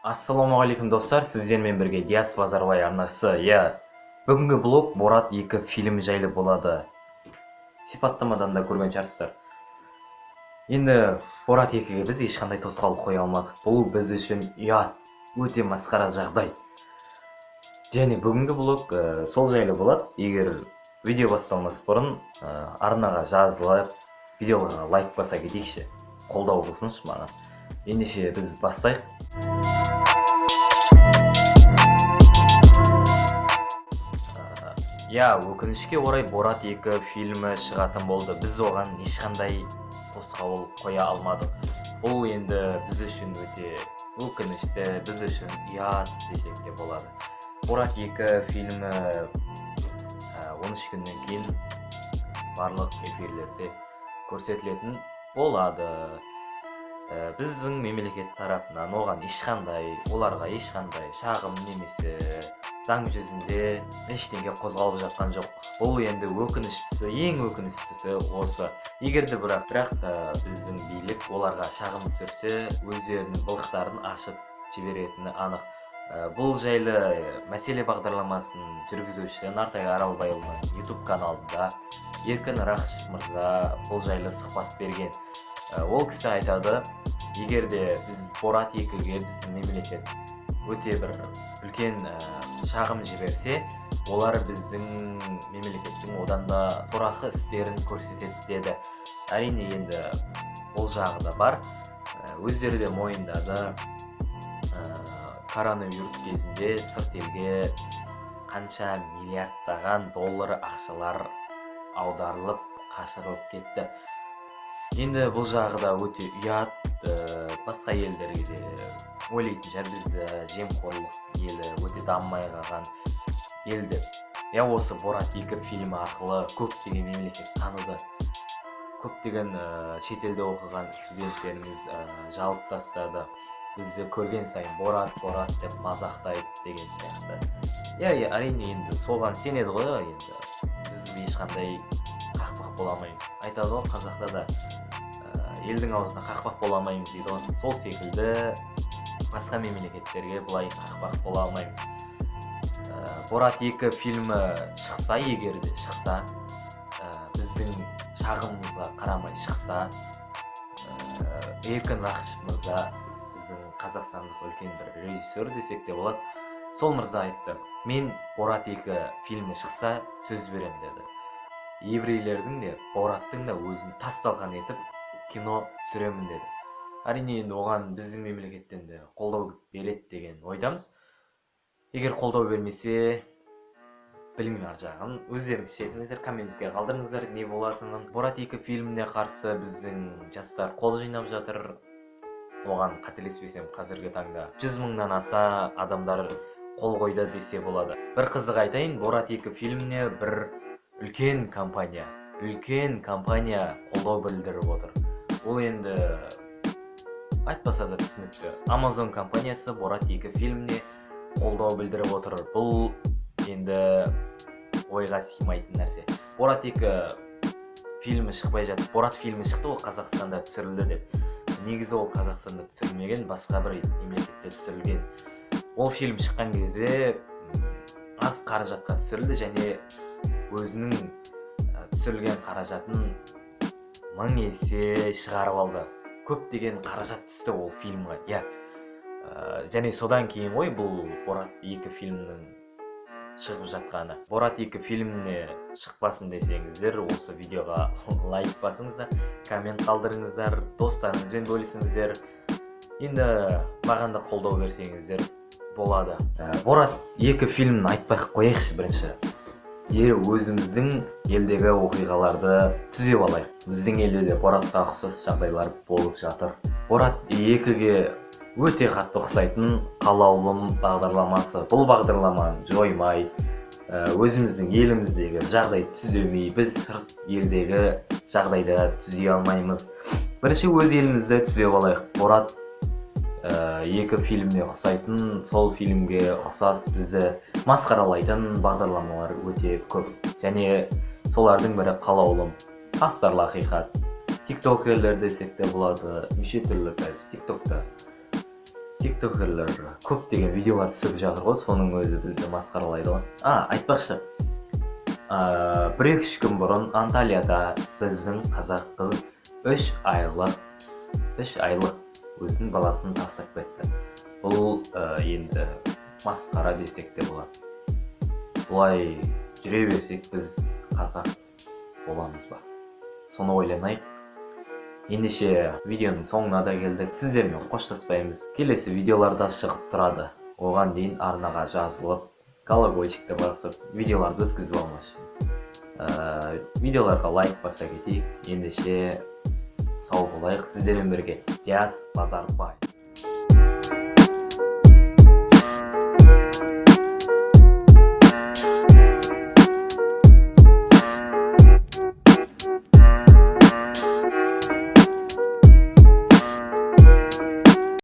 Ассалаумағалейкум, достар! Сіздермен бірге Диас Базарбай арнасы. Иә, бүгінгі блог Борат 2 фильмі жайлы болады. Сипаттамадан да көрген шығарсыздар. Енді Борат 2-ге біз ешқандай тосқауыл қоя алмадық. Бұл біз үшін ұят, өте масқара жағдай. Және бүгінгі блог сол жайлы болады. Егер видео басталмас бұрын арнаға жазылып, видеоға лайк баса кетейікші, қолдау болсыншы маған. Ендеше біз бастайық. Иә, өкінішке орай, Борат 2 фильмі шығатын болды. Біз оған ешқандай тосқауыл қоя алмадық. Бұл енді біз үшін өте өкінішті, біз үшін ұят десек те болады. Борат 2 фильмі 13 күннен кейін барлық эфирлерде көрсетілетін болады. Біздің мемлекет тарапынан оған ешқандай, оларға ешқандай шағым немесе заң жүзінде ештеңе қозғалып жатқан жоқ. Бұл енді өкініштісі, ең өкініштісі осы. Егер де бірақ біздің билік оларға шағым түсірсе, өздерінің былықтарын ашып жіберетіні анық. Бұл жайлы мәселе бағдарламасын жүргізуші Нартай Аралбайұлының YouTube каналында Еркін Рақышев мырза бұл жайлы сұхбат берген. Ол кісі айтады: егер де біз Борат 2-ге біздің мемлекет өте бір үлкен шағым жіберсе, олар біздің мемлекеттің одан да сорақы істерін көрсетеді деді. Әрине, енді ол жағы да бар. Өздері де мойындады, коронавирус кезінде сырт елге қанша миллиардтаған доллар ақшалар аударылып, қашырылып кетті. Енді бұл жағы да өте ұят. Басқа елдерге де ойлайтын шығар, бізді жемқорлық елі, өте дамымай қалған ел деп. Иә, осы Борат 2 фильмі арқылы көптеген мемлекет таныды, көптеген шетелде оқыған студенттеріміз жалып тастады, бізді көрген сайын «Борат, Борат» деп мазақтайды деген сияқты. Иә, әрине, енді соған сенеді ғой. Енді біз ешқандай қақпақ бола алмаймыз. Айтады ғой қазақта да, елдің аузына қақпақ бола алмаймыз дейді ғой. Сол секілді басқа мемлекеттерге былай қақпақ бола алмаймыз. Борат 2 фильмі шықса, егер де шықса, біздің шағымымызға қарамай шықса, Еркін Рақышев мырза, біздің қазақстандық үлкен бір режиссер десек те болады, сол мырза айтты: «Мен Борат 2 фильмі шықса, сөз беремін, – деді, – еврейлердің де, Бораттың да өзін тас талқан етіп кино түсіремін», – деді. Әрине, енді оған біздің мемлекеттен де қолдау береді деген ойдамыз. Егер қолдау бермесе, білмеймін, ар жағын өздеріңіз шешіңіздер, комментке қалдырыңыздар не болатынын. Борат 2 фильміне қарсы біздің жастар қол жинап жатыр. Оған, қателеспесем, қазіргі таңда 100 мыңнан аса адамдар қол қойды десе болады. Бір қызық айтайын: Борат 2 фильміне бір үлкен компания қолдау білдіріп отыр. Ол енді айтпаса да түсінікті, Amazon компаниясы Борат 2 фильміне қолдау білдіріп отыр. Бұл енді ойға сыймайтын нәрсе. Борат 2 фильмі шықпай жатып, Борат фильмі шықты ғой, Қазақстанда түсірілді деп. Негізі ол Қазақстанда түсірілмеген, басқа бір мемлекетте түсірілген. Ол фильм шыққан кезде аз қаражатқа түсірілді және өзінің түсірілген қаражатын мың есе шығарып алды. Көптеген қаражат түсті ол фильмға, иә. Және содан кейін ғой бұл Борат 2 фильмнің шығып жатқаны. Борат 2 фильміне шықпасын десеңіздер, осы видеоға лайк басыңыздар, коммент қалдырыңыздар, достарыңызбен бөлісіңіздер. Енді маған да қолдау берсеңіздер болады. Борат 2 фильмін айтпай ақ қояйықшы, бірінші өзіміздің елдегі оқиғаларды түзеп алайық. Біздің елде де Боратқа ұқсас жағдайлар болып жатыр. Борат 2-ге өте қатты ұқсайтын «Қалаулым» бағдарламасы. Бұл бағдарламаны жоймай, өзіміздің еліміздегі жағдайды түземей, біз сырт елдегі жағдайды түзей алмаймыз. Бірінші өз елімізді түзеп алайық. Борат 2 фильміне ұқсайтын, сол фильмге ұқсас бізді масқаралайтын бағдарламалар өте көп. Және солардың бірі «Қалаулым», «Астарлы ақиқат», тиктокерлер десек те болады. Неше түрлі қазір тиктокта. Тиктокерлер көптеген видеолар түсіріп жатыр ғой, соның өзі бізді масқаралайды ғой. А, айтпақшы, 1-2 үш күн бұрын Анталияда біздің қазақ қыз 3 айлық өзінің баласын тастап кетті. Бұл енді масқара десек те болады. Бұлай жүре берсек, біз қазақ боламыз ба, соны ойланайық. Ендеше, видеоның соңына да келдік, сіздермен қоштаспаймыз. Келесі видеоларда шығып тұрады. Оған дейін арнаға жазылып, колокольчикті басып, видеоларды өткізіп алмас үшін видеоларға лайк баса кетейік. Ендеше, сау болайық. Сіздермен бірге Диас Базарбай.